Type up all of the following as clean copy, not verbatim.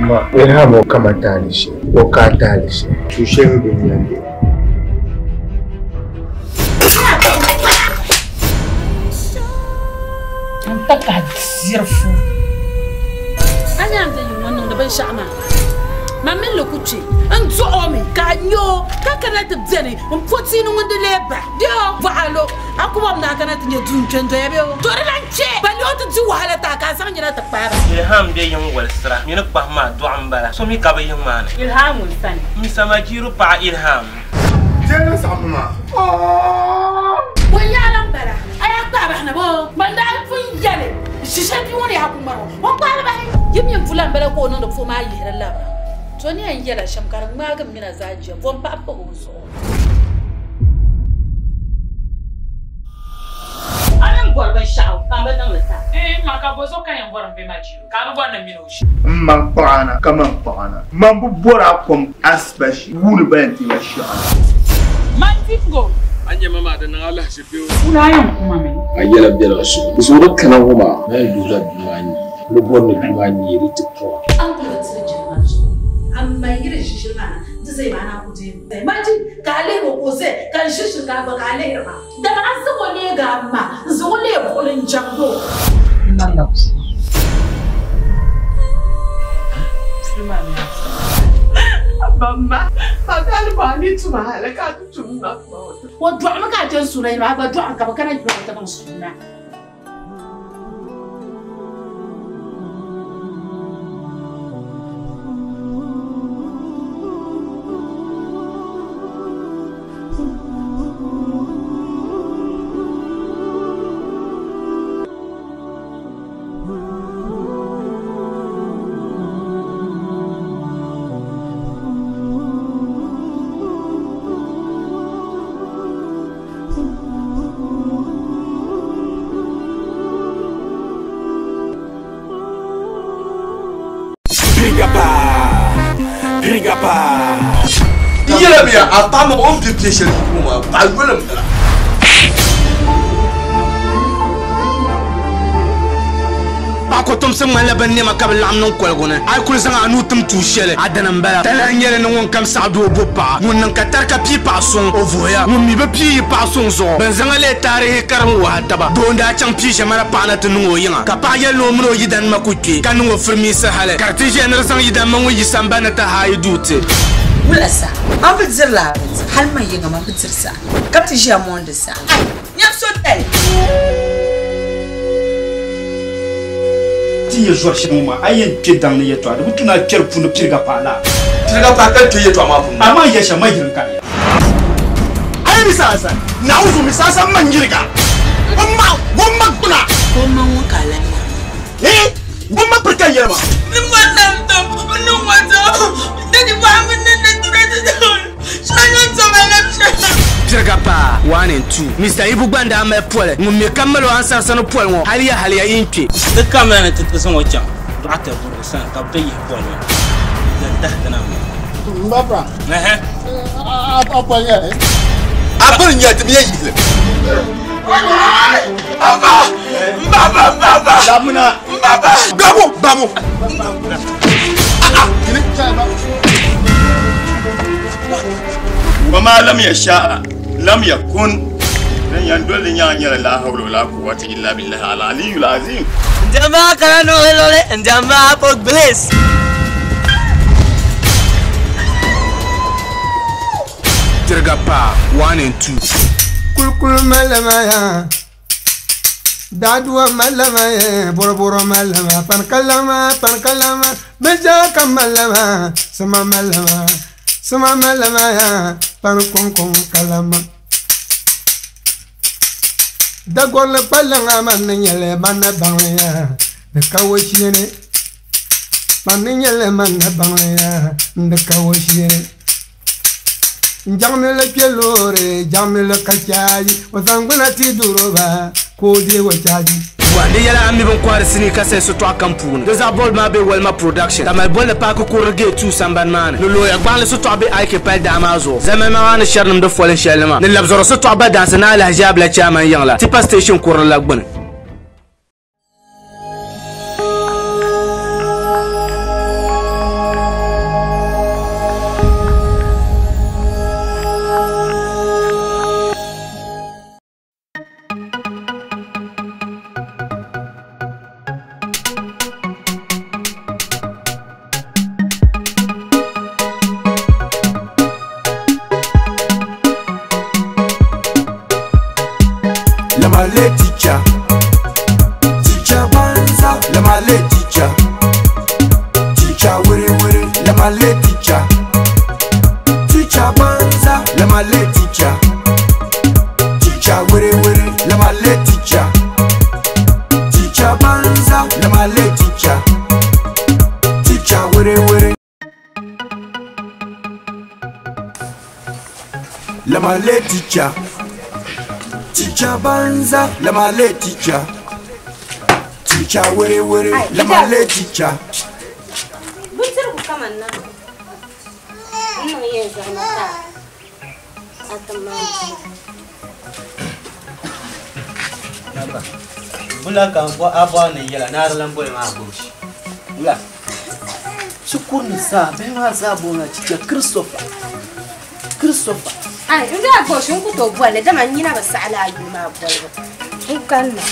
Ma Ilham o kama taali shee, o ka taali shee. Tu shɛli bi nya bɛ. N ta ka diri fu. A nya n yi ŋɔ niŋdi binshɛɣu maa, man mini li ku kpe. N duɣ o mi ka a nya o ka kana ti beni m po ti ni ŋun di lee ba. Bɛ o bɔɣalo, a ku bɔbi ni a kana ti nya duu n-kpe n-doya bɛ o. To di lan chɛ ba ni o ti di wahala ti a ka a zaŋ nyina ti kpaai ba. Ilham be yiŋ wolisira mini kpahi maa dɔɣim bala. So mi ka bɛ yiŋ maa ni. Ilham ŋun sani. Misa Majiru paɣa Ilham. Jɛli saɣim maa. Bɔ yaɣila m-bala. A yaa kpaai bahi na bɔ? Man daa pun yɛli ʒi shɛli bia ŋɔ ni yaa ku ŋmari o, o kpaai li bahi. Yi mi n-pula m-bala ka o niŋdi puu maa yihiri labira. To ni yɛn yɛla shɛm ka di ŋmaagi m mina zaa jia, bɔ m-pahi pahi o zuɣu. A ni bɔri binshɛɣu ka m bi niŋ li ti a. Ma ka bɔ zuɣu ka yɛn bɔri m be Majiru ka a bi bɔri ni m mini o ʒi? M maŋ kpaɣana ka maŋ kpaɣana. Man bi bɔri a kom asibashi wuuni bayan ti ya shɛɣu. Man Tingo. A nyɛ ma maa di niŋ alahichi bɛ o. Wula a yɛn kuma mi? A yɛla biɛligu suhu. Di zuɣu di kana ŋɔ maa, na yɛn duhila bia maa nyee. N bi bɔri ni bia maa nyee di ti pɔra. A ni kuli bi tiri jilima zuɣu, amaa yi di ʒi shili maa na nti zaya maa naan ku deemi. Maji ka a lihiri o ka o zaya ka n ʒi shili ka a gba ka a lihiri ma. Dama a zaŋ o leegi a ma n-zaŋ o leei buɣili n-jɛmd o. O dɔɣimi ka a chani suuna yini maa, a gba dɔɣim ka bɛ kana yuli ti niŋ suuna. Piga pa, piga pa. Yɛlɛ mi a paɣa ma o ni bɛ piɛ shɛli yi maa paɣa yoli n bala. Paɣa kotomsi ŋmanila bin nɛma ka bi laɣim niŋ koligu ni. A yi kuli zaŋ a nuu tim tuui shɛli, a dini m-bala. Talahi n-nyɛ li ni ŋun kam saɣi doo bo paɣa, ŋun niŋ ka tari ka pii paɣa suŋ, o vuhiya. Ŋun mi bi pii yi paɣa suŋ zuɣu, bɛn zaŋ a leei taarihi karim wahi taba. Doo n-daa chaŋ pii ʒɛmana paɣa na ti niŋ o yiŋa, ka paɣa yɛli ni o mini o yidanima ku kpe, ka niŋ o firimiinsi hali, ka di ti ʒiya ni di zaŋ yidanima ŋun yi sambani ni ti haai duu ti. Wula sa, a bi dirila a bindira, hali man yiŋa man bi diri sa, ka ti ʒiya mondi sa. Ai, nyam so tali! Ti yɛ zɔri shɛm ŋɔ maa, a yɛn kpe daŋ ni yɛtɔɣa, di bi tu ni a kpɛri puuni piriga paai laa. Piriga paai ka kpe yɛtɔɣa maa puuni. Amaa yɛ shɛm, ma yiri n-kariya. A yi mi saasa, Naawuni mi saasa man yiriga. O ma, o ma gbuna. O ma ŋɔ ka a lan nya. Eh, o ma piri ka yɛli ma. Ni ma lan tom, ni ma tom, ni di bɔhimbu ni ni duri ti tom, shɛli ni tom a lam shɛli. Piriga paa 1 and 2. Mister Ibu gba n-daa mali poli ŋun mi ka mali o ansarisi ni poli ŋɔ haliya haliya yi n-kpe. Ti kamina ni ti ti zaŋ o chaŋ dɔɣite burigu sani ka bɛ ti yihi poli maa din tahi ti na maa. Mbapra. Ɛhɛ. A poli nyɛla. A poli nyɛla ti mi yɛn yihili. Aba! Mbaba! Mbaba! Lamina. Mbaba! Gbamu! Gbamu! Wa ma lam yasha lam yakun. Dan yan dole nya nyɛla la hawla wala quwwata illa billahi al aliyyil azim. Njamba karano lole, njamba for bliss. Piriga paa 1 and 2. Kulkul malama ya. Daduwa malama ya, boroboro malama, pankalama, pankalama, bejaka malama, sama malama, sama malama ya, pankonkon kalama. Dagorle palanga man nyele man bangle ya, de kawo shine. Man nyele man bangle ya, de kawo shine. Jamile kelore, jamile kachaji, wasanguna ti duroba, kodi wachaji. Wa di yɛla a mi bin kɔhiri sinii ka sayi sitɔɣu kam puuni. Di zaɣ boli maa be Walma Production. Ka mali bolli paaki kurili gate 2 sambani maa ni. Ni looya gbaŋli sitɔɣu be IK pali daa maa zuɣu. Zalima maa ni shɛrinim di folin shɛli maa. Ni labizɔri sitɔɣu ba daansi ni alahaji abila chairman yiŋ la. Tipa station kurili la gbuni. Lamale teacher. Teacher wiri wiri, lamale teacher. Teacher banza, lamale teacher. Teacher wiri wiri, lamale teacher. Teacher banza, lamale teacher. Teacher wiri wiri. Lamale teacher. Teacher banza, lamale teacher. Teacher wiri wiri, lamale teacher. Bindirigu kaman na n niŋ yɛn zaŋma ka a ti maa Bula ka a bɔri ni yɛla ni a di lan boli maa goshi. Wula. Shikuru ni zaa bihi maa zaa booni chicha Christopher. Christopher. Ai, n daa goshi n ku tooi bolli dama n nyina bi saɣi laa yuli maa bolibu. N kanna.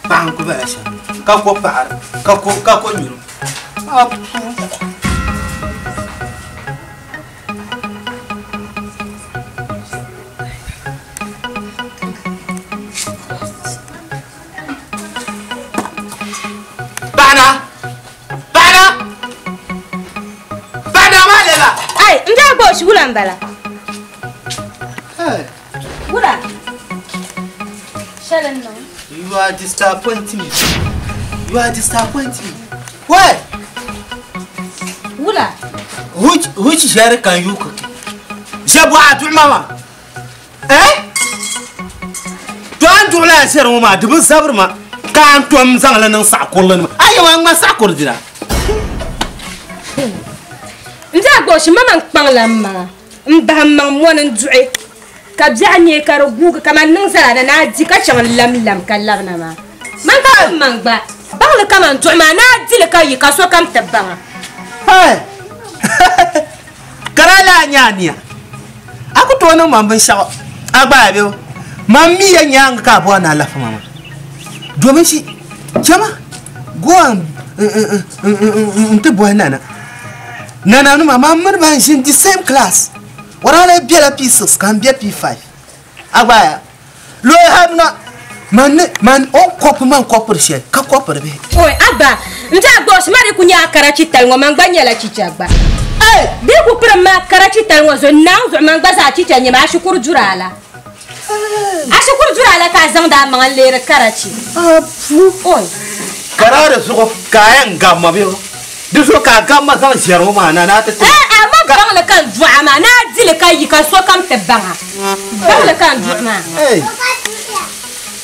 Paɣa n ku bala shɛm ka ko paɣari ka ko ka ko nyuri. Paɣana! Paɣana! Paɣana maa lela! Ai, n daa goshi wula n bala. Wula. Shɛli n niŋ. You are disappointing me. You are disappointing me. Why? Wula. Which share can you cook? Jabu adu mama. Eh? Tuan dula share mama, dubu sabr ma. Kan tuam zang la nang sakur la ma. Ayo ang ma sakur dira. Nda goshi mama nkpang la ma. Mba mang mon ndu'i. Ka biɛɣu nyɛ ka di guugi kaman niŋ zala na naa di ka chaŋ lam lam ka labina maa. Man ka man gba baŋli kaman duɣu maa naa dili ka yi ka sokam ti baŋa. Kara laa nyɛ ania a ku tooi niŋ man binshaɣu a gba a bɛ man mi ya nyaanga ka a bɔri ni a lafi ma maa domin shi chama go n ti bɔhi nana nana nima man mini ban ʒini the same class. Wala bɛ la P6 ka n bɛ P5 agbaya loyi haruna man man o kɔpu man kɔpiri shɛli ka kɔpiri bihi. Oi abba n daa goshi ma di ku nyɛ a karachi tali ŋɔ man gba nyɛla chicha gba. Di ku pirim ma karachi tali ŋɔ zuɣu naan zuɣu man gba zaa chicha nyɛma a shikuru duri a la. A shikuru duri a la ka a zaŋdi a maŋa n leeri karachi. Oi. Kara di zuɣu ka a yɛn gamma bɛ di zuɣu ka a gamma zaŋ ʒɛri o maa na na ti ti. Amma baŋli ka n duɣa maa naa dili ka yi ka sokam ti baŋa baŋli ka n duɣa maa.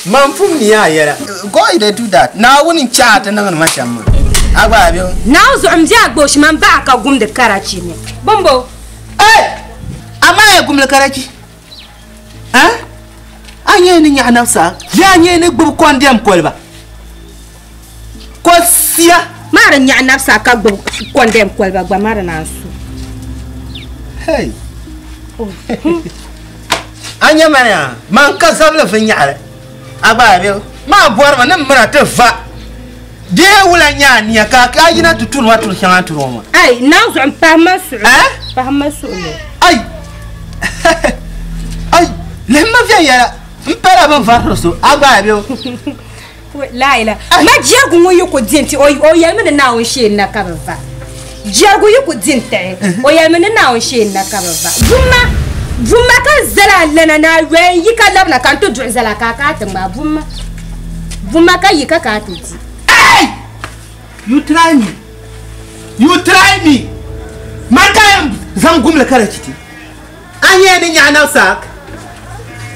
Man pum ni a yɛla go you dey do that Naawuni n chaai ti niŋdi ma shɛm maa a gba a bɛ. Naawu zuɣu n bɛ a goshi man baɣa ka gumdi karachi ni bɔmbo. Amma ya gumli karachi a nyɛ ni nyaɣa nafsa bee a nyɛ ni gbubi kɔndɛm koliba ko siya. Maa di nyaɣa nafsa ka gbubi kɔndɛm koliba gba maa di naan su. Hey. A nyɛ mani yaa man ka zabili viɛnyɛɣili a gba a bɛ maa bɔrimi ni mina ti va dee wula nyɛ ania ka a yina ti turi ma turi shɛŋa turi o maa. Ai naan zuɣu n pahi ma suɣuli. Pahi ma suɣuli. Ai ai lihima viɛnyɛla n pala bin variri so a gba a bɛ o. Laila ma jɛrigu ŋɔ yi ku di n ti o yɛlimi ni Naawuni shee na ka bi va. Jɛrigu yi ku di n tiɣi o yɛlimi ni Naawuni shee na ka bi va. Bumma ka zala lana na yɔi yi ka labina ka n ti duɣu zala ka a ka ti ŋmaa bumma. Bumma ka yi ka ka ti di. Hey! You try me. You try me. Man ka yɛn zaŋ gumli karachi ti. A nyɛ ni nyaɣa nafsaak.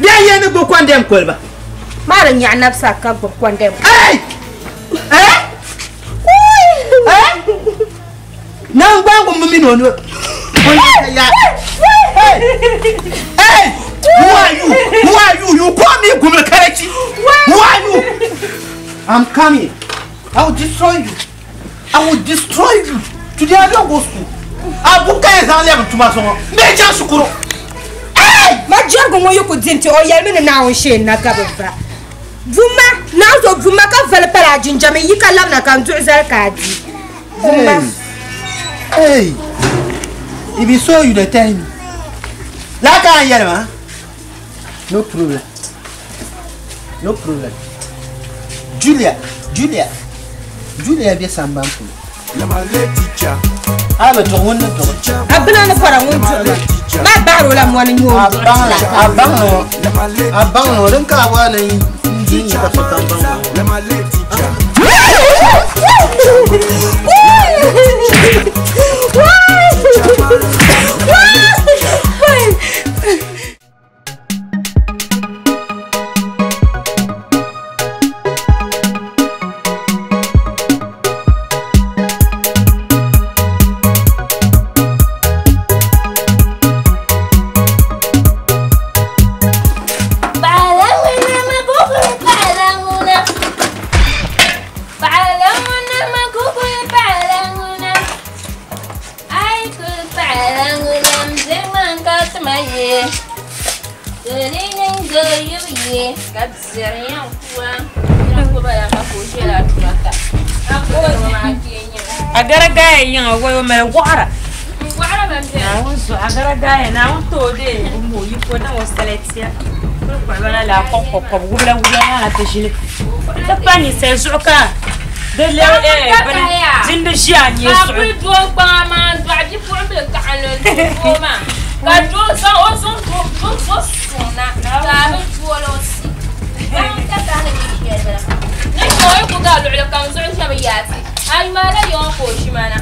Bee a nyɛ ni gbubi kɔndɛm koliba. Maa di nyaɣa nafsaak ka gbubi kɔndɛm. Hey! Eh? Eh? Nangbangu mimi no no. Hey! Hey! Who are you? Who are you? You call me Gumle Karachi? Who are you? I'm coming. I will destroy you. I will destroy you. Today I don't go school. Abuka is only to my son. Major Sukuro. Hey! Ma jɛrigu ŋɔ yi ku di n ti o yɛlimi ni Naawuni shee na ka bi va. Bumma naan zuɣu bumma ka vali pala a jinjam n yi ka labina ka n duɣu zali ka a di. Bumma. Hey! If you saw you dey tell me. Like I yell ma. No problem. No problem. Julia, Julia. Julia be sambani polo. A bi duɣi ŋun ni duɣi. A bina ni bɔra ŋun duɣi ma. Ma baɣiri o la mɔni n-nyɛ o duɣi ti la. A baŋ ni o. A baŋ ni o. Din ka a bɔra ni n di n-nyɛ ka sokam baŋ o. Agara gaya yiŋa wayo mali waɣara. Agara gaya naawuni tooi dee mo yiko na o salatiya kuli kpuɣiba na laa kɔb kɔb wubila wubila maa na ti ʒini ti pa ninsali zuɣu ka di lɛbi bini dindi ʒiya nyɛ Ka suɣu. kuli doo kpaŋa maa n dɔɣi bipuɣimbila kaɣali n doo maa ka doo zaŋ o zaŋ doo suŋ na ka a bi doli o si ka ka ni bɛ shɛli bala ni o yi ku gaa luɣuli kam zuɣu shɛba yaati a maala yɔŋ ka o ʒi mana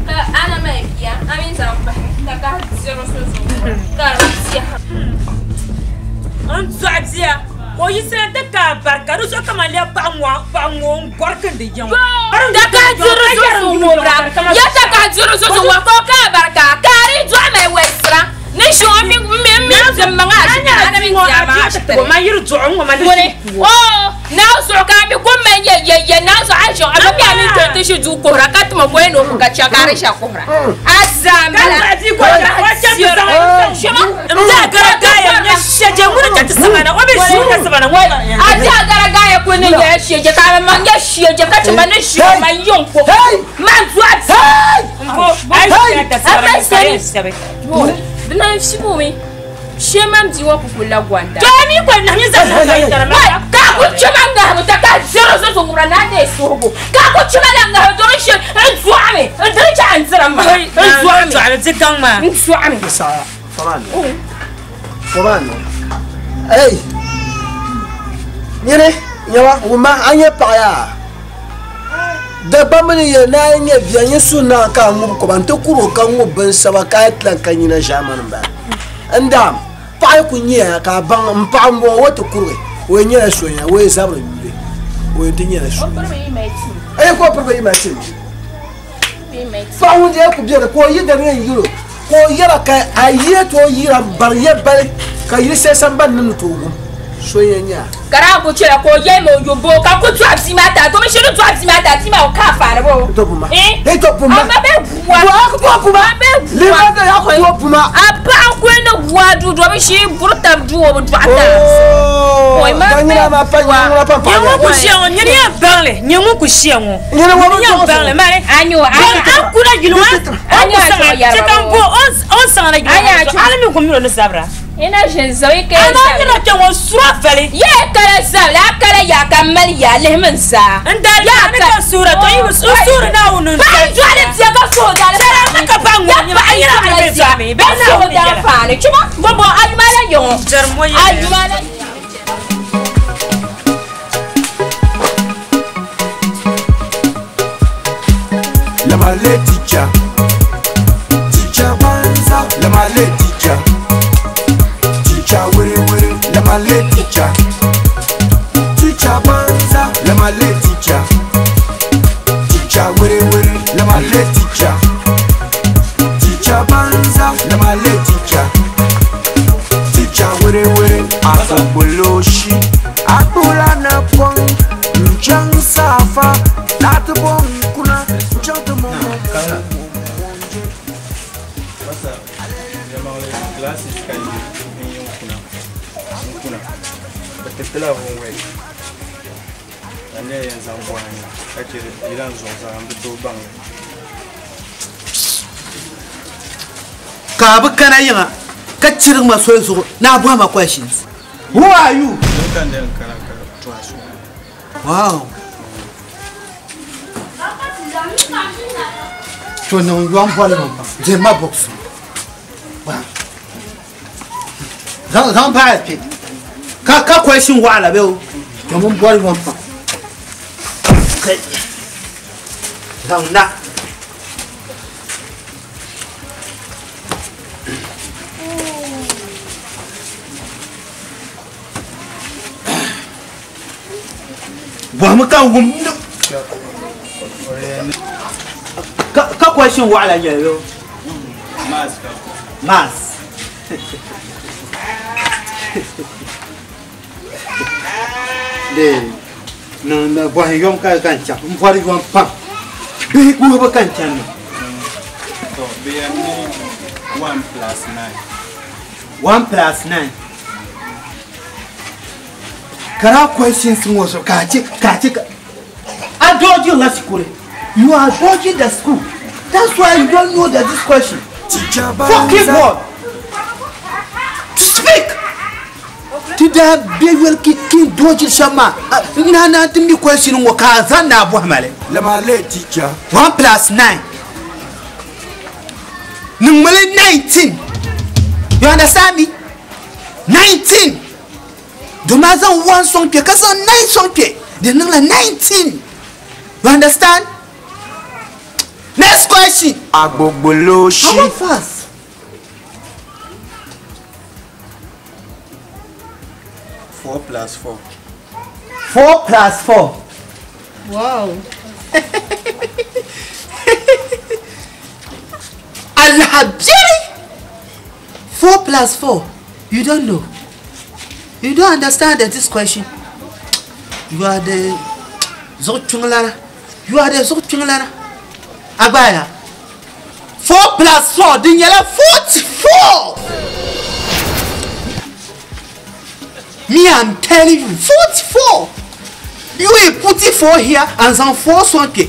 ka ana mali bia a mi zaŋ pahi ka ka diri sunsuuni ka di tiɛha. N dɔɣi bia ka o yiɣisina ti ka a bari ka di zuɣu kamani lɛbi paɣa ŋɔ n gɔri kindi yiŋa. Da ka diri sunsuuni ŋubira ya ta ka diri sunsuuni ŋubira ka o ka a bari ka ka a di dɔɣi mali wɛlisira ni ʒi o mi mi mi dimmaŋa a ʒi ana mi diɛma a ʒi O ma yiri dɔɣi ŋɔ ma di Wani oo naa zuɣu ka a mi ku mali yɛ yɛ yɛ naa zuɣu a ʒi a bi mi a mi to ti ʒi duu kuhura ka tuma ko yɛn o ku ka chɛ ka a di ʒɛ kuhura a zaa n bala Ka di ko ka o chɛ ti zaŋ n da gara gaya nyɛ shɛjɛ ŋuni ka ti sabana o bi ʒi ka sabana ŋɔ a di a gara gaya ku ni nyɛ shɛjɛ ka a ma nyɛ shɛjɛ ka chɛ ma ni ʒi o ma yiŋ ko ma dɔɣi Nko a yi ta sabana ka yɛn sɛbi. Dina n fibu mi she man di wa ku la gwanda. To mi ko na mi zaŋ na yi tara ma. Ka ku chema ngahabu ta ka zero zo zo ngura na de suhugu. Ka ku chema la ngahabu to she n zuami n diri cha n zira ma. N zuami. Zuami ti gaŋ ma. N zuami. Sa famani. Famani. Hey. Nyere nyawa wuma anye paɣa Dabba mini ya na nyɛ bia nyɛ su na ka ŋub ko ban ti kuro ka ŋub bin saba ka yi tilan ka nyina ʒaamani n bala n daam paɣa ku nyɛya ka baŋ n paɣa n bɔŋɔ o ti kurigi o nyɛla sonya o ye zabiri yuli o ti nyɛla sonya e ko piriba yi mali tim paɣa ŋun deei ku biɛni ka o yi dani yɛn yiro ka o yɛra ka a yie ti o yira bari yɛ bali ka yili shɛli sambani ni ni tooi wum sonya nyaa Kara ku chela ko ye mo yumbo ka ku twa bima ta to mi shiru twa bima ta ti ma o ka fa bo. To puma. Eh? E to puma. Ama be bua. Wa ku to puma. Be bua. Li ma ta ya ku to puma. A pa ku ne bua du do mi shi burta du o du ata. Oh. Oi ma. Danyina ma pa nyina pa pa. Nyɛ ŋun ku shia ŋɔ nyini yɛn baŋli nyɛ ŋun ku shia ŋɔ. Nyini wa Nyini yɛn baŋli mali. Anyo An kuna yili wa. Anyo An ku saŋa acho chɛ ka n bo o saŋa na yili Anyo wa hali mi ku mi o ni zabira. Ina jin zawi ke. Ana nyina kpɛ ŋɔ sura fali. Ye kala zabila a kala ya ka mali ya lihi min zaa. N daa ya ni ka suura to yi suura Naawuni n. Paɣa dɔɣili bia ka suhu daali. Chɛra ma ka paɣa ŋɔ nyɛ a nyina mi bɛ dɔɣimi bɛ suhu Naawuni daali yɛla. faani chuma bɔbɔ ayuma la yɔŋɔ. Jɛri mo yɛlɛ. Ayuma la. Lamale teacher, teacher banza. Lamale teacher, teacher wiri wiri. Lamale teacher, teacher banza. Lamale teacher, teacher wiri wiri. Lamale teacher, teacher banza. Lamale teacher, teacher wiri wiri. Afoboloshi, akpula na pong, nchang safa, lati bong kuna, nchang te mo. Masa, jamaale classes ka yi n yi kuna n kuna bi tiriti la homework ka n nyɛ yɛn zaŋ bɔhi na ka chɛ yi lan zuɣusaa n bi tooi baŋ li. Ka a bi kana yiŋa ka chirigi ma soli zuɣu ni a bɔhi ma questions. Who are you? Wow. To niŋ yom boli mi pam. Dihima books. Wow. Zaŋ paai kpe. Ka question waɣala bee o? To min boli yom pam. Okay. Zaŋ na. Bɔhimi ka wum ka question waɣala nyɛli bee o? Maths. De niŋ bɔhim yom ka n chaŋ n bɔri yom pam bihi wuhibu ka n chani maa. To bɛ yɛn ni 1 plus 9. 1 plus 9. Kara questions ŋɔ zuɣu ka a che ka a dodging la shikuru. You are dodging the school. That's why you don't know that this question. Fucking word. To speak. Ti daa be yoli ki dodging shɛm maa. Na na ti mi question ŋɔ ka a zaŋ na a bɔhima li. 1 plus 9. Niŋmili 19. You understand me? 19. Domin a zaŋ 1 sɔŋ kpe ka zaŋ 9 sɔŋ kpe di niŋla 19. You understand? Next question. Agbogboloshi. How fast? 4 plus 4. 4 plus 4. Wow. Alhabiri. 4 plus 4. You don't know. You don't understand that this question. You are the Zochunglana. You are the Zochunglana. Abaya. 4 plus 4. Dinyala 44. Me, I'm telling you, 44. You will put it 4 here and some 4 sonke.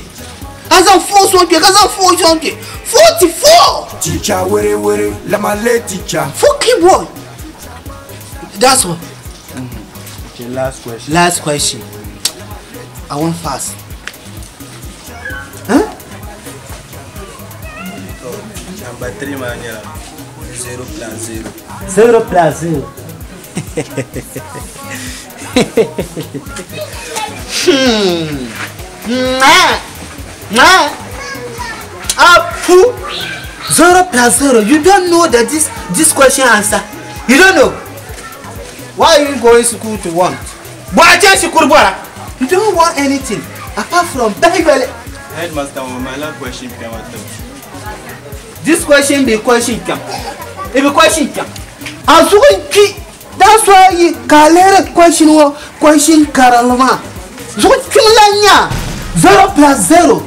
And some 4 sonke. And some 4 sonke. 44. Teacher, were were. Lamale teacher. Fucking boy. That's one. Okay, last question. Last question. I want fast. Huh? So, number 3, man, yeah. 0 plus 0. 0 plus 0. Apu. 0 plus 0. You don't know that this question answer. You don't know. Why are you going to school to want? You don't want anything apart from Bible. Headmaster, my last question. This question be question. It be question. That's why you can question question karalma. 0 plus 0.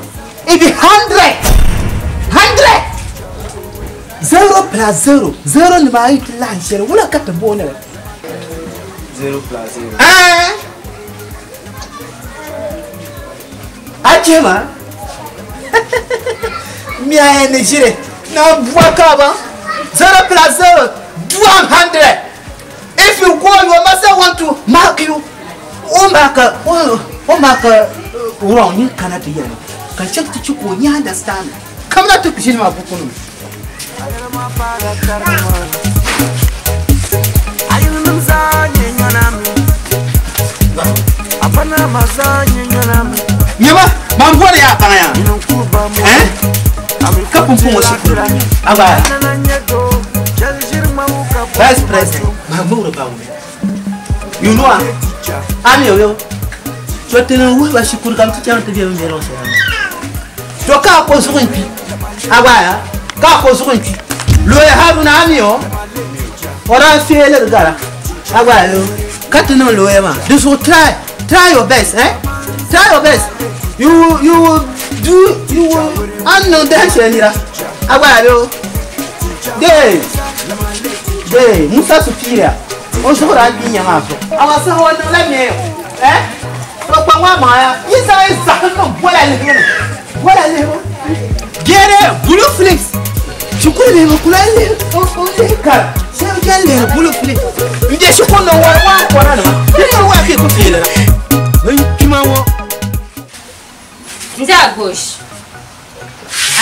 It be 100. 100. 0 plus 0. 0 ni line. Wala kata bona. 0 plus 0. Eh? Achema. Mia energy. Na buakaba. 0 plus 0. 100. If you go, your master want to mark you. O mark wrong. You cannot hear. Can check to you understand. Come not to Kushima Bukunu. Nyama, mambwale ya paya. Eh? Kapumpu shukuru. Aba. Vice President, Mahmoud Bawumia. You know am? Ami yo. So tena wu ba shukuru kam ti chanta bi mbero se. To ka ko zurin pi. Aba ya. Ka ko zurin pi. Lo ya haruna ami yo. Ora fiele gara. Aba yo. Katino lo ya ma. This will try. Try your best, eh? Try your best. You will do, you will. I'm not dancing here. Aba yo. Dey. Dey, Musa Superior. On se rend bien nyama so. Awa se ho no la me. Eh? Ko pa wa ma ya. Isa isa no bola le no. Bola le no. Gere blue flips. Shukuru le kula le. O le ka. Se o le blue flips. Nde shukuru no wa wa. Gosh.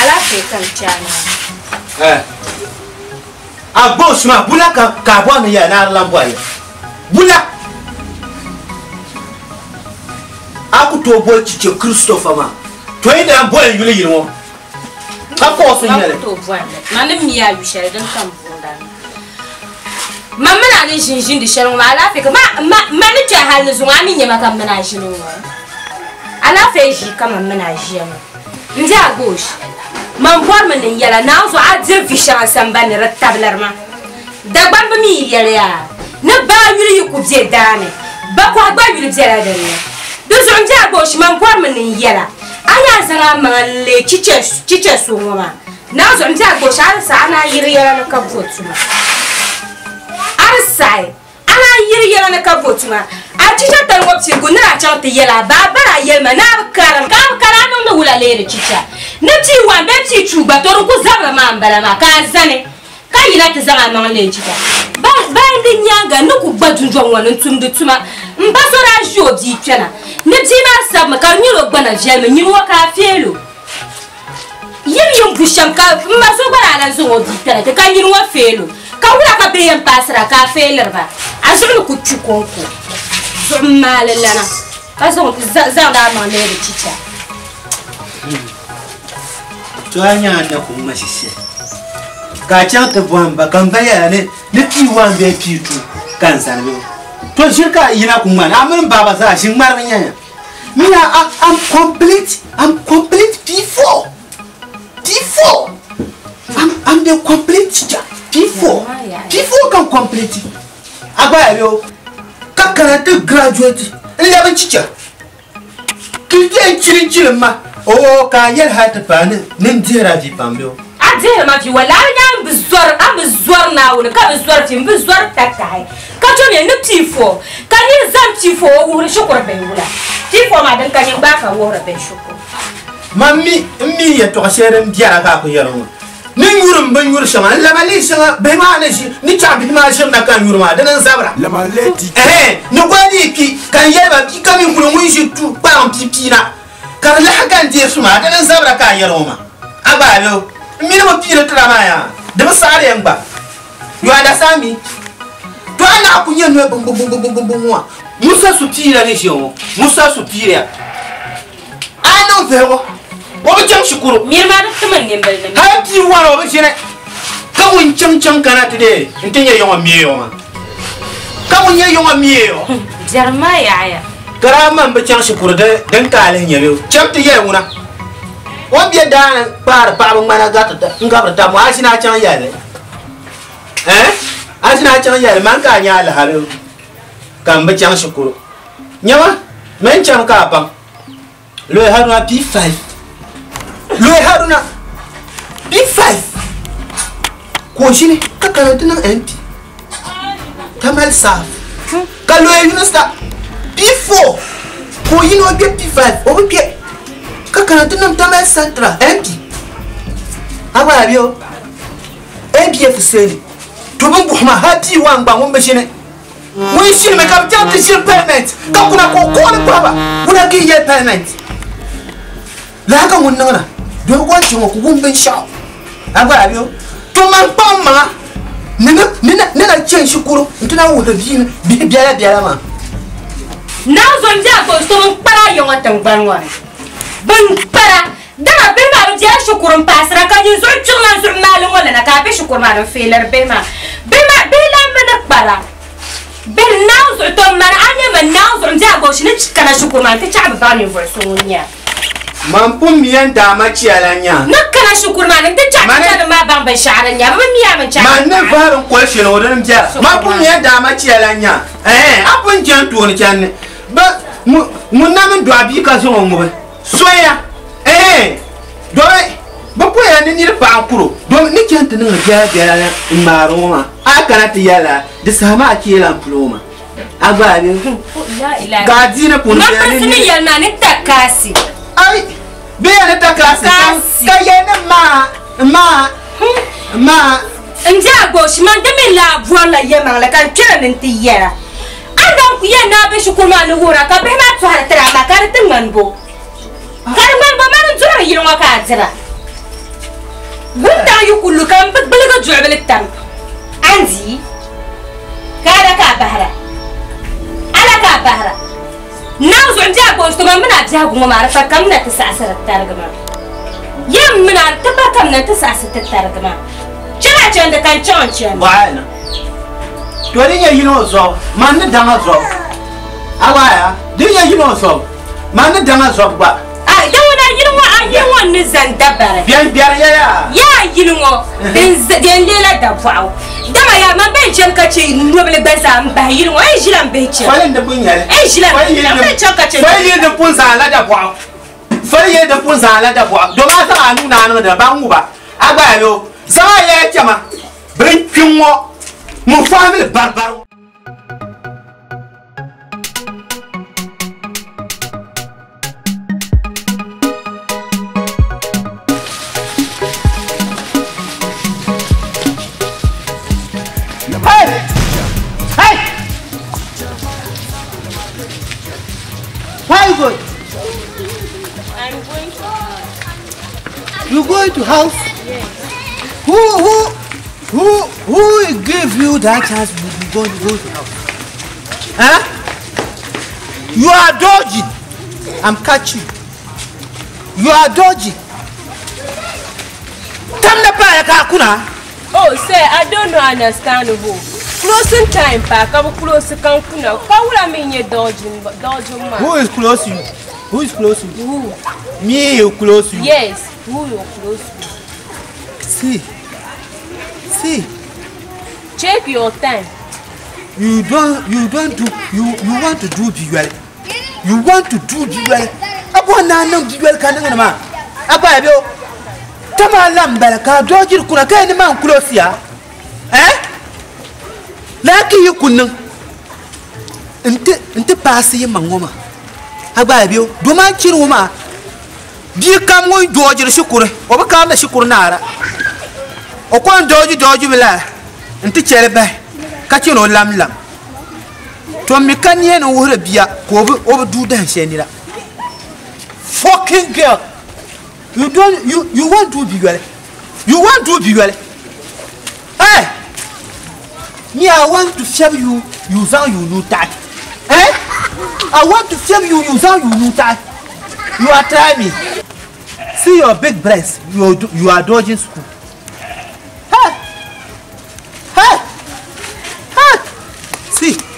Alaafee ka n kpe a ni. Eh. A gosh maa bula ka ka a bɔri ni yɛli ni a di lan bɔri ya. Bula. A ku tooi boli chiche Christopher maa. To yi di lan boli n yuli yili ŋɔ. Ka kɔɔsi n nyɛli. Ma ku tooi bɔri li. Ma ni mi a yu shɛli din ka m booni a. Ma mini a ni ʒini ʒindi shɛli ŋɔ maa alaafee ka ma ma ma ni kpe hali ni zuŋɔ a mi nya ma ka m mini a ʒini ŋɔ. Alaafee ʒii ka ma mini a ʒiya ŋɔ. N di a goosh. Man bɔrimi ni n yɛla naanzuɣu a diri vi shɛŋa sambani ni di tabiliri ma. Dagbamba mi yi yɛli yaa ni baa yuli yi ku be daa ni, bakɔhi gba yuli bela din ni. Di zuɣu n di a goosh man bɔrimi ni n yɛla a ni a zaŋ a maŋa n-leei chicha so ŋɔ maa. Naanzuɣu n di a goosh a di saɣi a naan yiri yɛla ni ka bo tuma. A di saɣi A naan yiri yɛla ni ka bo tuma. A chicha tali ŋɔ piligu ni daa chaŋ ti yɛli a ba, a ba daa yɛli ma ni a bi karim, ka a bi kari a niŋdi wula leeri chicha. Ni pii wani bee pii chuu gba to di ku zabiri maa m-bala maa ka a zani ka yina ti zaŋ a maŋ leei chicha. Bayan di nyaaŋa n ni ku gba dundɔŋ ŋɔ ni n-tumdi tuma. M ba so daa ʒi o bia kpɛna ni bia maa sabimi ka di nyɛla o gbana viɛlimi nyini ŋɔ ka a feeli o. Yim yim bu shɛm ka m ma so gba daa lan zaŋ o bia kpɛna ti ka nyini ŋɔ feeli o. Ka wula ka bihi yɛn paasira ka a feeliri ba? A zuɣu ni ku kpi kɔŋko. Zuɣu maali lana ka zaŋdi a maŋ leeri chicha. To a nya a na ku ŋma shishɛli ka a chaŋ ti bɔhim ba ka m ba yɛla ni pii 1 bee pii 2 ka n zani bɛ to ʒiri ka a yina ku ŋmani a mini m baaba zaa ʒi ŋmarimi nyɛnya. Me I, I'm complete. I'm complete P4. P4. I'm, I'm the complete teacher. P4. P4 can complete. Agba yo. Ka kana ti graduate. 11 teacher. Kije chiri chiri ma. Oh, ka yel ha ti pa ni ni dira vi pam yo. A dihiri ma vi wala a nya n bi zɔri a bi zɔri Naawuni ka bi zɔri vi n bi zɔri takahi ka chɛ mi ni P4 ka niri zaŋ P4 o wuhiri shikuru bihi wula P4 maa din ka nyin gbaai ka wuhiri bihi shikuru. Man mi n mi yɛtɔɣ shɛli din biɛra ka a ku yɛri ŋɔ ni nyuri m bin nyuri shɛŋa n lama leei shɛŋa bihi maa ni ʒi ni chaɣ bihi maa ʒirina ka n nyuri maa dini n zabira ɛhɛn ni goli ni yi kpi ka n yɛli ba bia kam yi kuli ŋun ʒi tu kpalaŋ piipiina ka di lahi ka n deei suma dini n zabira ka a yɛri ŋɔ maa a gba a be o n mi ni bi piiri tira maa yaa di bi saɣiri ya gba you understand me to a naɣ ku nyɛ noli bumbumbumbumbum ŋɔ Musa su piira ni ʒiya ŋɔ Musa su piira a niŋ vihigu o bi chaŋ shikuru Miri maa di tim n nimbili ni. Hali bia wari o bi ʒini ka ŋun chaŋ chaŋ kana ti dee n ti nyɛ yiŋɔ miɛyo maa ka ŋun nyɛ yiŋɔ miɛyo Biɛrim maa yaɣiya. Ka daa man bi chaŋ shikuru din ka a lihi nyɛ bɛ o chaŋ ti yɛli ŋuna o ni be daa ni kpaari paɣaba ŋmana n-gabiri taba ŋɔ a ʒini a chaŋ yɛli li eh a ʒini a chaŋ yɛli man ka a nyɛ alaha bɛ o ka m bi chaŋ shikuru nyama mini chaŋ ka a baŋ Loyi Haruna P5 Loyi Haruna P5 ka o ʒini ka kana ti niŋ MP ka mali saaf ka Loyi Yunusa P4 ka o yini o kpe P5 o bi kpe ka kana ti niŋ Tamale Central MP a gba yaa o ABF seli to bin buhi ma hali P1 gba ŋun bi ʒini ŋun ʒinimi ka bi chaŋ ti ʒiri parliament ka kuna ka o kooni kpahiba ŋuna ka yi yɛli parliament lala ka ŋun niŋda doli o ni chaŋ o ku wum binshɛɣu a gba yaa bɛ to man kpaŋ maŋa ni na chani shikuru n-ti na wuhiri bihi biɛla biɛla maa. Naa Zɔnjaa ka o so bin kpara ya ŋɔ tiŋgbani ŋɔ ni bin kpara dama bihi maa bi bela shikuru m-paasira ka nyin zuɣu kpiɣila zuɣu maali ŋɔ lana ka a be shikuru maa ni n-feeliri bihi maa bihi maa bihi lan bi ni kpara bihi naa zuɣu to m-mani a nyɛ mi naa zuɣu n-di a goshi ni kana shikuru maa nti chaɣi bi baŋ ninvuɣ so ŋun nyɛ a. Man pun mi ya n-daa ma chia la nya. Ni kana shikuru maa ni nti chaɣi chicha nim maa baŋ binshɛɣu din nya bɛ bi mi a mini chaɣi. Man ni vahiri n koli shɛli ŋɔ dini m-bela. Man pun mi ya n-daa ma chia la nya. Ɛɛn, a pun chani tooni chani ni bɛ ŋun na mini dɔɣi bia ka zaŋ o ŋubi soya. Ɛɛn, domi bɛ poya ni nir paɣa n-kur o, domi ni chani ti niŋdi biɛlabiɛla la n-ŋmaari o maa, a kana ti yɛli la di saha maa a cheela m-pili o maa. A gba a be ka adiini puuni bɛya ni nir. yɛli maa ni takaasi. Ai, bɛya ni takaasi ka yɛli ni maa, maa, maa. N di a goshi, man di mi laa bɔrila yɛlimaŋli ka n kpɛra ni n ti yɛra. A ni ku yɛn ni a be shikuru maa ni wuhira ka bihi maa tɔhiri tiri a maa ka di ti ŋmani bo? Ka di ŋmani bo? Mani duɣiri yili ŋɔ ka a dira. Wuntaŋ yi ku lu ka m bi gbiligi duɣibili tam, a ni di ka a la ka a bahira. A la ka a bahira. Naawuni zuɣu m biɛhigu kɔŋ man mini a biɛhigu ŋɔ maa di pa kamina ti saɣisi di tarigi maa. Yɛm mini a ti pa kamina ti saɣisi ti tarigi maa. Chana a chandi ka n chaŋ n chandi. Bɔhaya na. To di nyɛ yino zuɣu, man ni daŋa zuɣu. A waaya, di nyɛ yino zuɣu, man ni daŋa zuɣu gba. Ai, di ŋuna yili ŋɔ, a yili ŋɔ n-ni zani dabari. Bɛn biɛri ya yaa. Yaa yili ŋɔ, din din leela dabɔɣu. Dama yaa, man bɛn chani ka chɛ nobili gba zaa m-bahi yili ŋɔ, n ʒila m bihi chani. Fali n-di pun nyɛli. N ʒila m bihi chani, m bɛn chaŋ ka chɛ Fali yili din pun zaa la dabɔɣu. Fali yili din pun zaa la dabɔɣu. Domi a zaŋ a nuu ni a niŋ dina, ban ŋuba. A gba yaa yo, zaŋ a yɛla chɛ ma. Bɛ kpi ŋɔ, ŋun family baribari ŋɔ. Hey! Hey! Where are you going? I'm going to house. You going to house? Yes. Who will give you that chance to go to house? Huh? You are dodging. I'm catching. You are dodging. Tamna pa ya ka kuna. Oh, sir, I don't know understand who. Closing time pa ka bu close kan kuna. Ka wula mi nye dodging dodging man. Who is close you? Who is close you? Who? Me you close you. Yes, who you close you? See. See. Check your time. You don't do you want to do biwel. You want to do biwel. Abo na nan biwel kan nan ma. Aba be o. Tama lambala ka dojir kuna kai ni man close ya. Eh? Laki yi kunnin. Nti pass yi mangoma. Aba be o. Do man ciru ma. Bi kam ngon dojir shukure. O ba kam na shukuru nara. O kon doji doji bila. Nti chere ba. Ka chino lam lam. To mi kan ye no wure biya ko obi du dan she ni la. Fucking girl. You don't you want to be well. You want to be well. Hey! Me I want to serve you you zan you no that. Eh? I want to serve you you zan you no that. You are trying me. See your big breasts. You are dodging school. Hey! Hey! Hey!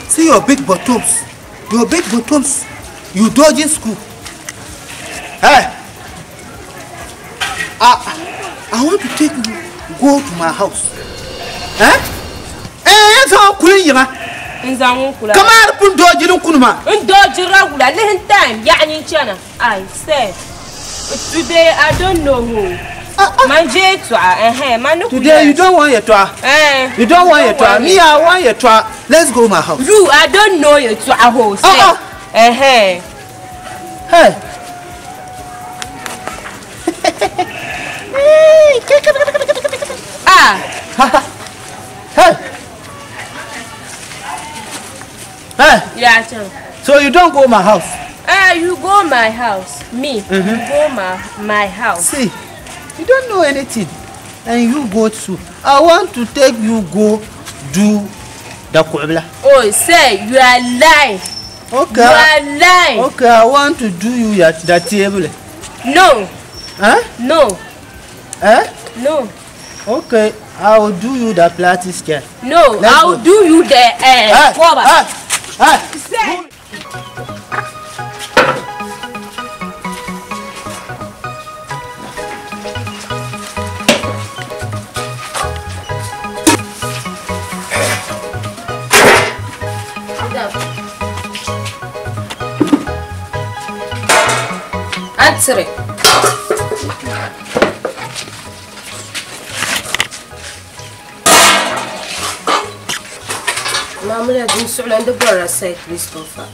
See your big bottoms. Your big bottoms. You dodging school. Hey! I want to take you go to my house. Eh? Eh, so kulin yima. Nzangu kula. Kamar pun dodging kunuma. Ndodging kula. Lehen time. Yani chana. I said today I don't know who. Manje toa, eh, manu. Today you don't want your toa. Eh. You don't want your toa. Me, I want your toa. Let's go my house. You, I don't know your toa house. Eh. Hey. Ah. Hey. Hey. Yeah, so you don't go my house. You go my house. Me. Mm-hmm. You go my house. See. You don't know anything, and you go to. I want to take you go do the kubla. Oh, say you are lying. Okay. You are lying. Okay, I want to do you at the table. No. Huh? No. Eh? No. Okay, I will do you the plastic chair. No, I will do you the cover. Hey. Answer. Mamula din sulan da bora sai Christopher.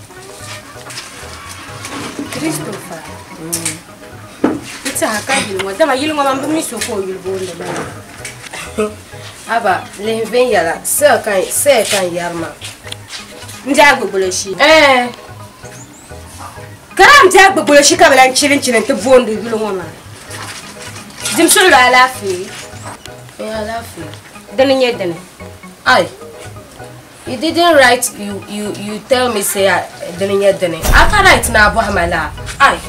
Christopher. Ita haka yilwa dama yilwa man bi mi so ko yilbo nda ba. Aba lehven yala sai kan yarma. Nja gbogbolo shi. Eh. Karam dia gbugbolo shi ka bi lan chilin chilin ti booni yuli ŋɔ maa. Dim suɣulo alaafee. Alaafee. Dini nyɛ dini. Ai. You didn't write you tell me say dini nyɛ dini. I can write na bɔhima la. Ai.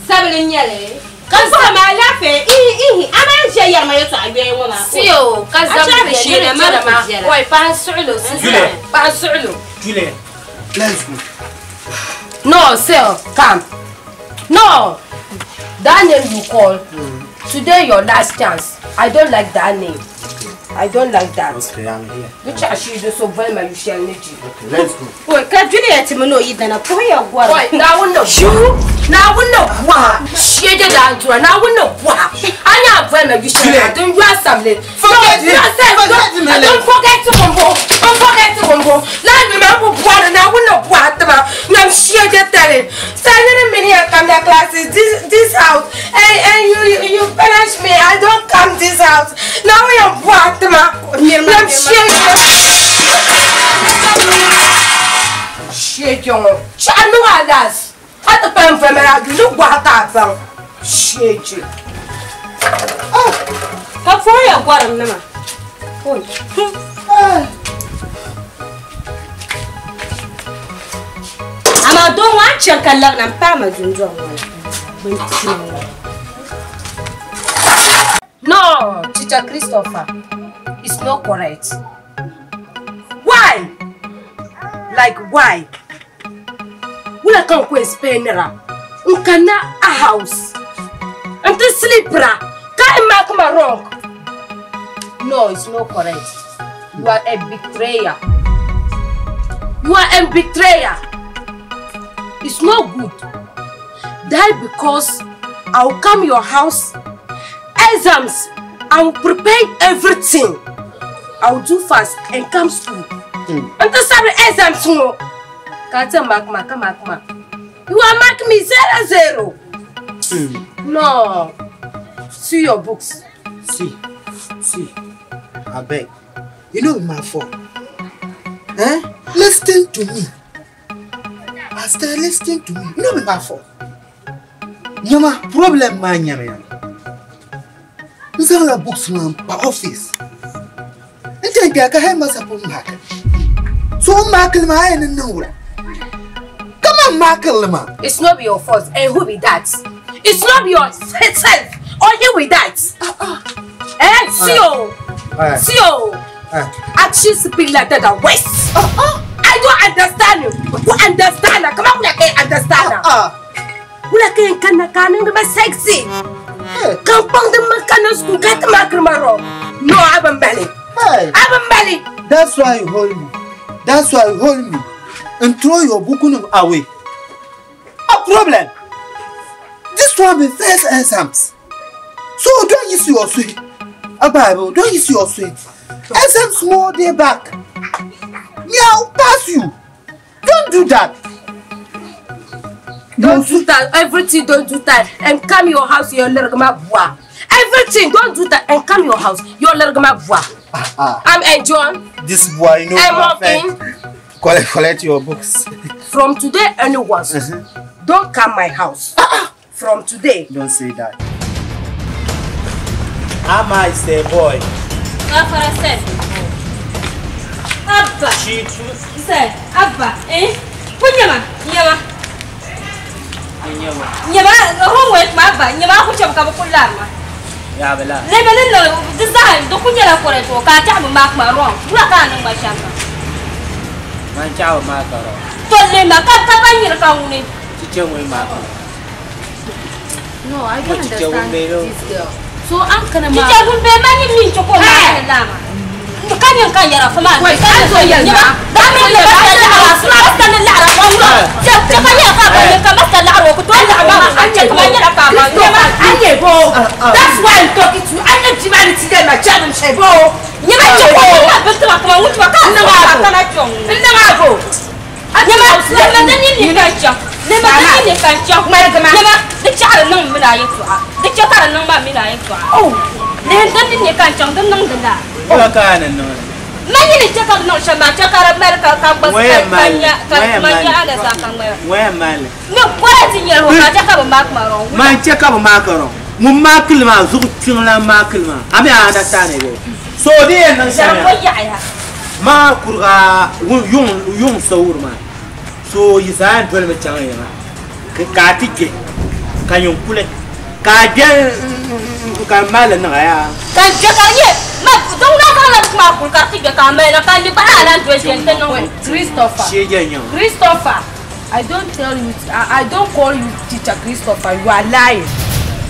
Zabili nyɛli. Ka bɔhima alaafee ihi ihi a maa ʒe yɛrima yɛltɔɣa yoya ŋɔ maa. Siyo ka A zabili chɛri nyɛli shee na ma. ma viɛla. Oi paɣa suɣulo sister. Paɣa suɣulo. Julie. Let's go. No, sir, come. No, that name you call. Today your last chance. I don't like that name. I don't like that. Okay, I'm here. You charge you so very much you shall need you. Okay, let's go. Oi, ka Juliet mi no yi dana ko ya gwara. Oi, na wunno shu. Na wunno wa. Shede da antura. Na wunno wa. Anya very much you shall. Don't you assembly. Forget it. Forget it, Don't forget to bombo. Don't forget to bombo. La mi ma bu bwa na wunno bwa tama. Na shede tale. Send me here come the classes this house. And you punish me. I don't come this house. Now we are bwa tama. Na shede. Shede yo. Cha no alas. At the pam for me I do no bwa ta bang. Shede. Oh. Ka fo ya gwara nama. Oi. Ama don wa chan kallar nan pa ma junjo wala. No, Teacher Christopher, it's not correct. Why? Like why? Wula kan ko explain ra. Nkana a house. And to sleep ra. Ka mark ma wrong. No, it's not correct. You are a betrayer. You are a betrayer. It's not good. That because I will come your house, exams, I will prepare everything. I will do fast and come school. And to start exams, no. Can't mark, mark, mark, mark. You are marking me 0-0. No. See your books. See, I beg. You know my fault. Eh? Listen to me. I still listen to me. You know my fault. Nyama problem ma nyama ya. Nzala books man pa office. Nte ka he masa po mark. So mark ma ai ni nura. Come on mark ma. It's not your fault. And who be that? It's not your self. Or you with that. Eh? See you. See you. Action speak like that the West. I don't understand you. Who understand? Come on, I can't understand. Who can sexy? Come on, the man school get my. No, I'm belly. I'm belly. That's why you hold me. That's why you hold me and throw your book away. A problem. This one be first exams. So don't use your sweet. A Bible, don't use your sweet. Exams small day back. Me, I'll pass you. Don't do that. Don't do that. Everything, don't do that. And come your house, your little bois. Everything, don't do that. And come your house, your little bois. I'm enjoying. This boy, you know, I'm working. Collect your books. From today, onwards, don't come my house. From today. Don't say that. Ama is a boy. Abba. Say, Abba, eh? Punyama, nyama. Nyama, homework ma Abba, nyama ku cham ka bu kulama. Ya bala. Le bala no, design do kunya la kore to ka ta ma ma wrong. Dura ka nan ba shamba. Man cha ma ka ro. To le ma ka ka ba nyir ka ngune. Chiche ngwe ma. No, I don't understand this girl. So I'm gonna ma. Chiche gumbe ma ni min choko ma lama. Kan kan yara fama. Wait, kan zo yalma. Da min la ba la la la wa. Ja ka ya ka ba ka ma la ro ko to la ma an che ka yara ka ba. Anye bo. That's why I'm talking to you. Anye jimani ti dem ma channel she bo. Ni ma che ko ma ba to ka ma wutu ka na ma ka na chong. Nna ma bo. Ni ma le ma ni ni ka cha. Le ma ni ni ka cha. Ma ga ma. Ni ma de cha ra nang mi na yi tu a. De cha ka ra nang ma mi na yi tu a. Oh. Le dan ni ni ka cha dan nang dan da. Wala ka nan no. Ma nyini che ka bi niŋ shɛm maa che ka di mali ka ka gba ka nya ka ma nya ana zaa ka ŋmaya. Ŋɔya mali. Ni kɔra ti nyɛli hɔ ka che ka bi maaki ma wrong. Man che ka bi maaki wrong. Ŋun maakili maa zuɣu kpiŋ lan maakili maa. A mi a understand it. So di yɛn niŋ shɛm ya. Yaɣaya. Maa kuriga yuŋ yuŋ sawuri maa. So yi zaa yɛn dolimi chaŋ yiŋa ka a ti kpe ka nyin kuli ka a kpe ka mali niŋ a yaa. Ka n kpe ka di nyɛ ma din daa zaŋla buku maa kuli ka di ti kpe ka a mali niŋ ka n mi gba a lan doli ʒe n-ti niŋ Christopher. Shee je n-nyɛ o. Christopher, I don't tell you, I don't call you teacher Christopher, you are lying.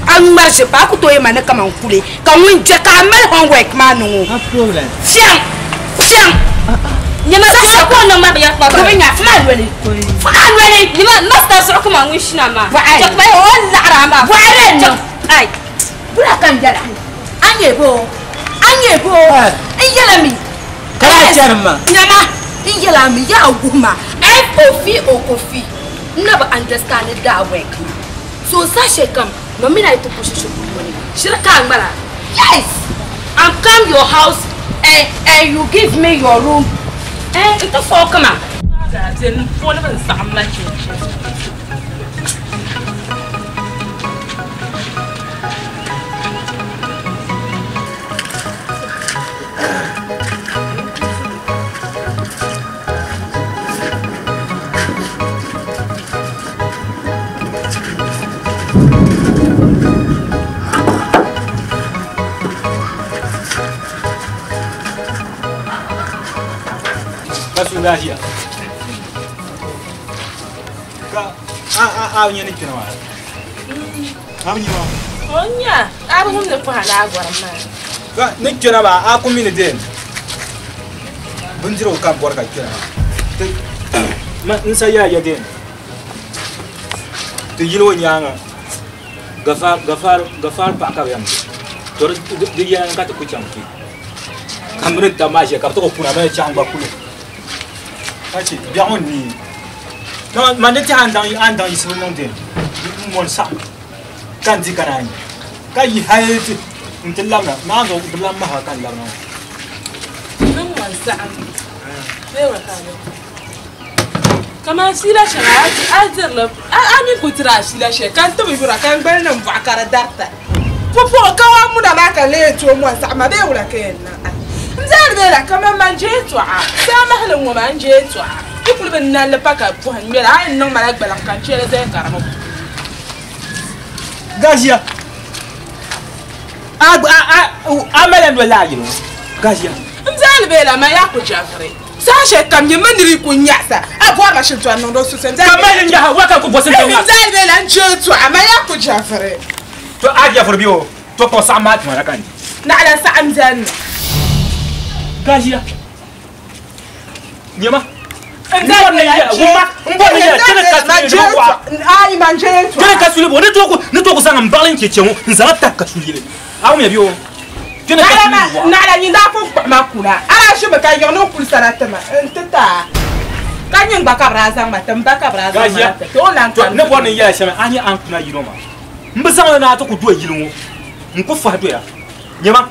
A ŋmari ʒe pa a ku tooi ma ni kaman kuli ka ŋun je ka a mali homework maa niŋ o. No problem. Fiɛŋ! Fiɛŋ! Nyama zuɣu ka o niŋ ma binyɛra Di bi nya, fuma noli. Fuma noli! Nyama master zuɣu ka maa ŋun shina maa. Bɔɣi. Chɛ ka o laɣiri a maa. Bɔɣi di niŋ. Ai. Bula ka n yɛla. A nyɛ bo? A nyɛ bo? N yɛla mi. Ka daa chɛri ma. Nyama, n yɛla mi yaa wuhi ma. F O V O Kofi. N na bi understand daa work maa. So saha shɛli kam ma mini a yi ti ku shikuru ŋɔ ni shiri ka a ŋmara. Yes! I'm come your house and, and you give me your room. Eh, n ti fɔɔ kama. N saɣim ma chinchini. Ka su lafiya. Ka a a a nyɛ ni kpɛna maa. A bi nyɛ maa. O nya, a bi wumdi pɔha laa gɔrim maa. Ka ni kpɛna maa a ku mi ni den. Bindirigu ka n bɔri ka kpɛna maa. Ma n sa yaa ya den. Ti yili o nyaanga. Gafar gafar gafar paɣa ka bi yɛn to di yɛn ka ti ku chaŋ kpe. Ka mini tam maa ʒiya ka bi ti ku kuna bɛ chaŋ gba kuli. Ka che biɛɣu n nii. Ma ni tiɛha an daŋ yiɣisibu niŋ den n mɔni saɣam ka n di ka naan yi ka yi hali ti n ti labina maa zuɣu di lan maha ka n labina ŋɔ. Niŋ mɔni saɣam. Bee wa ka a Kaman siila shɛŋa a dirili a mi ku tiri a siila shɛli ka n ti bi yura ka n gbali niŋ bɔɣu ka di darita. Pupuɣu ka wa muna maa ka lee tooi mɔni saɣam maa bee wula ka yɛn niŋ n zaani bee la kaman man je tɔɣa saa mahali ŋɔ maa n je tɔɣa ti kuli bi nalli pa ka pɔhim ŋmɛli a yɛn niŋ mala gbaliŋ ka n chɛli zaya ka di bi Gajiya. A a a a mali n doli laa yili ŋɔ. Gajiya. N zaani bee la ma yaa ku jɛfiri saha shɛli kam nyɛ ma niri ku nyaɣasa a bɔri ma shintɔri niŋdi o susa Ka mali n nyaɣa wa ka ku bɔsi n n zaani bee la n je tɔɣa ma yaa ku jɛfiri. To a jɛfiri bi o to kpɔŋ saɣam maa tuma na ka n di. Naɣila saɣam zani. Gajiya. Nyɛma. N zaani bee la N bɔri ni yɛla tɛnɛ ka suli ni bɔ. Ayi man je tɔɣa. Tɛnɛ ka suli bɔ ni to ku zaŋ n baɣali n chɛ chɛ ŋɔ n zaŋ tahi ka suli yili. A wumya bi o. Tɛnɛ ka suli bɔ. Naɣila nyin daa pun kpuɣi ma kuna a daa ʒimi ka yiɣi ni n kuli sana ti ma n ti taa ka nyin gba ka bi daa zaŋ ma ti n ba ka bi daa zaŋ ma ti o lan To ne bɔri ni yɛla shɛm a nyɛ an kuna yino maa. N bi zaŋ li na ti ku do yili ŋɔ n ku fahi doya. Nyɛma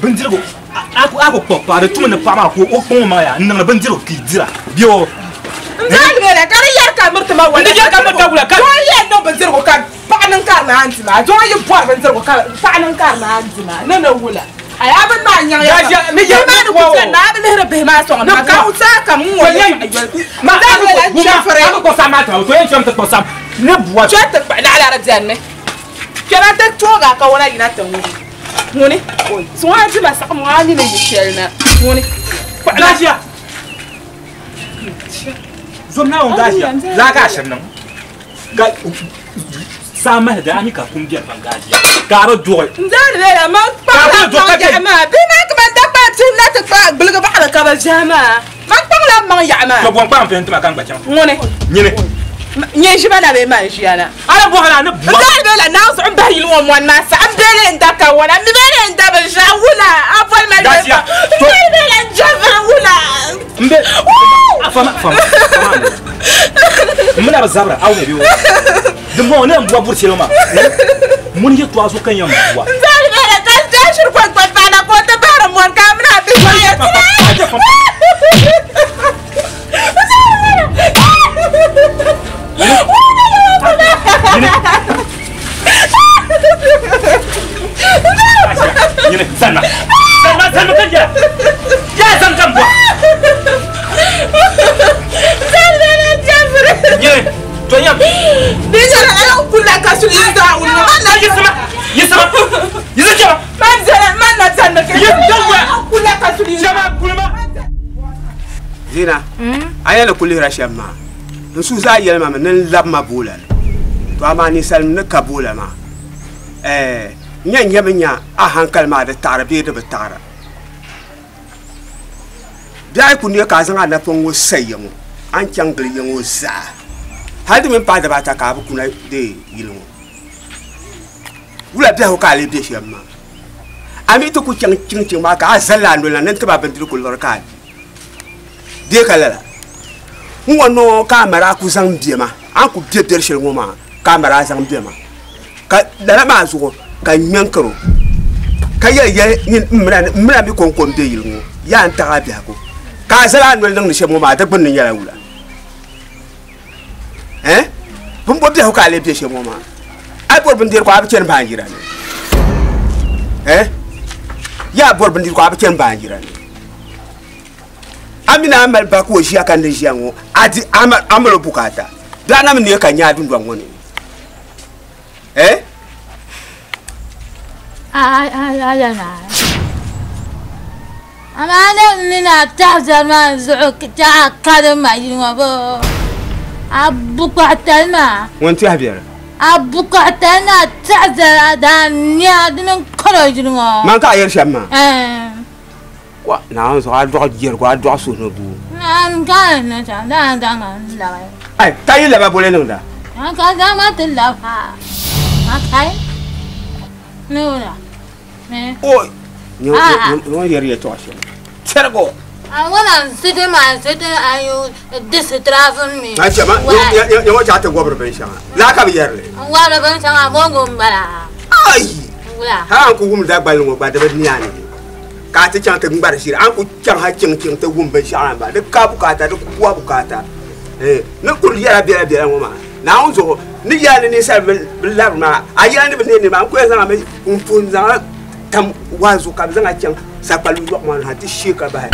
bindirigu a ku kpuɣi paɣa di tumi ni paɣa maa ka o kpaŋ o maŋa yaa n niŋdi bindirigu ka i dira bi o. N zaani bee la ka di yɛri ka miriti ma wala. N di yɛri ka miriti wula ka. Doo yɛn niŋ bindirigu ka paɣa niŋ ka di naan di maa doo yi bɔri bindirigu ka paɣa niŋ ka di naan di maa ni ni wula. Ayi a bi maa nyaŋ ya. Gajiya ni yɛri maa ni ku chani na a bi lihiri bihi maa sɔŋ ma ka saa kam n ŋɔ N zaani bee la n chɛfiri. A bi kpuɣi saɣam maa tuma to yɛn chɛmi ti kpuɣi saɣam ni bua. Chɛ ti kpuɣi naɣila di bɛni mi. Kpɛma ti tooga ka wana yina ti ŋuni. Ŋuni. Suŋ a dima saɣam ŋɔ a ni ni yi shɛli na. Ŋuni. Gajiya. Zom na ŋun gajiya laa ka a shiri niŋ. Ga saa mahi da a mi ka kum biɛri pam gajiya ka a bi duɣi. N zaani bee la ma kpaŋla maŋ yaɣa maa bihi maa ka ban da kpa ti na ti kpa gbiligi baɣali ka bi ʒehi maa ma kpaŋla maŋ yaɣa maa. To bɔn kpaŋ pɛn tima ka n gba chaŋ. Ŋuni. Nyini. Nyɛ ʒiba na bee man ʒiya na. Ala bɔhiri a ni bua. N zaani bee la naa zuɣu n bahi yili ŋɔ mɔni maa saɣam bee le n da ka wana mi bee le n da bi ʒehi wula a boli ma Gajiya. N zaani bee la n jɛfiri wula. N be a fama fama fama. N mina bi zabira a wumya bi o. Din bɔŋɔ ne n bua buri shɛli maa. Mun yɛ tɔɣa so ka yɛn bua. N zaani bee la ka n shiri kɔŋ kpa paɣa na ka o ti bahiri mɔni ka a mina a bihi maa yɛ tira. Nyini, zanma. Zanma, zanma kan jira. Ya zan kan buwa. Zanma na jafiri. Nyini, to nyam. Ni nyɛla ala kula ka suli yi daa wuli ma na yisima yisima yisi jama. Man zana man na zanma kɛ. Yisi jama. Kula ka suli yi. Jama kulima. Zina, a yɛli kulihira shɛm maa n su zaa yɛli ma mi ni n labi ma boola ni to amaa ninsalinima ni ka boola maa n yɛn nyɛmi nya a hankali maa di taɣira bee di bi taɣira bihi ayi ku ne ka a zaŋ a napɔŋ ŋɔ sa ya ŋɔ a ni chaŋ gili ya ŋɔ zaa hali di mini paai dabaata ka a bi kuna deei yili ŋɔ wula biɛhigu ka a lee be shɛm maa a mi ti ku chaŋ chiŋchiŋ maa ka a zali a noli na ni n ti ba bindirigu liɣiri ka a di dee ka lala n ŋɔ noo ka a mara ku zaŋ bɛ ma a ku bɛ bɛri shɛli ŋɔ maa ka a mara zaŋ bɛ ma ka lala maa zuɣu ka n ŋmɛnkiro ka yɛli yɛli n mina mi konko n bɛ yili ŋɔ yaa n taɣi a biɛhigu ka a zali a noli niŋdi shɛm ŋɔ maa di gbunni nyɛla wula bin bo biɛhigu ka a lee bɛ shɛm ŋɔ maa a yi bɔri bindirigu a bi chɛni baanjira ni yaa bɔri bindirigu a bi chɛni baanjira ni a mini a mali ba ka o ʒiya ka ni ʒiya ŋɔ a di a mali o bukaata bee a na mi neei ka nya a dundɔŋ ŋɔ ni Amaa ne ni na tahi zali maa zuɣu taha karim ma yili ŋɔ bo a bukaatali maa. Ŋun tɛhi biɛri. A bukaatali na tahi zali a daa nya dini n karo yili ŋɔ. Man ka a yɛri shɛm maa. Wa Naawuni zuɣu a dɔɣi jɛrigu a dɔɣi suhu ni boo. N ka ni chaŋ daa zaŋ ma n labi. Ai ka yi laba boli niŋda. N ka zaŋ ma ti labi ha. A kai ni wula. Oi ŋɔ yɛri yɛltɔɣa shɛli tɛrigu. A ŋɔna n siti ma n siti ayu disitirafin mi. A chɛ ma nyɛ ŋɔ chaɣa ti gɔbiri binshɛŋa laa ka bi yɛri li. N gɔbiri binshɛŋa mongo n bala. Ai hali an ku wum Dagbali ŋɔ gba di bi niya ni ka a ti chaŋ ti ŋmari ʒiri an ku chaŋ ha chiŋ chiŋ ti wum binshɛɣu na maa di ka bukaata di ku bukaata ni kuli yɛla biɛla biɛla ŋɔ maa Naawuni zuɣu ni yɛla ni ninsal bi labiri maa a yɛla ni bi neei maa n ku yɛn zaŋ mi n pun zaŋla tam waazu ka bi zaŋ a chaŋ sakpali yɔɣu maa ni ha ti shee ka bahi.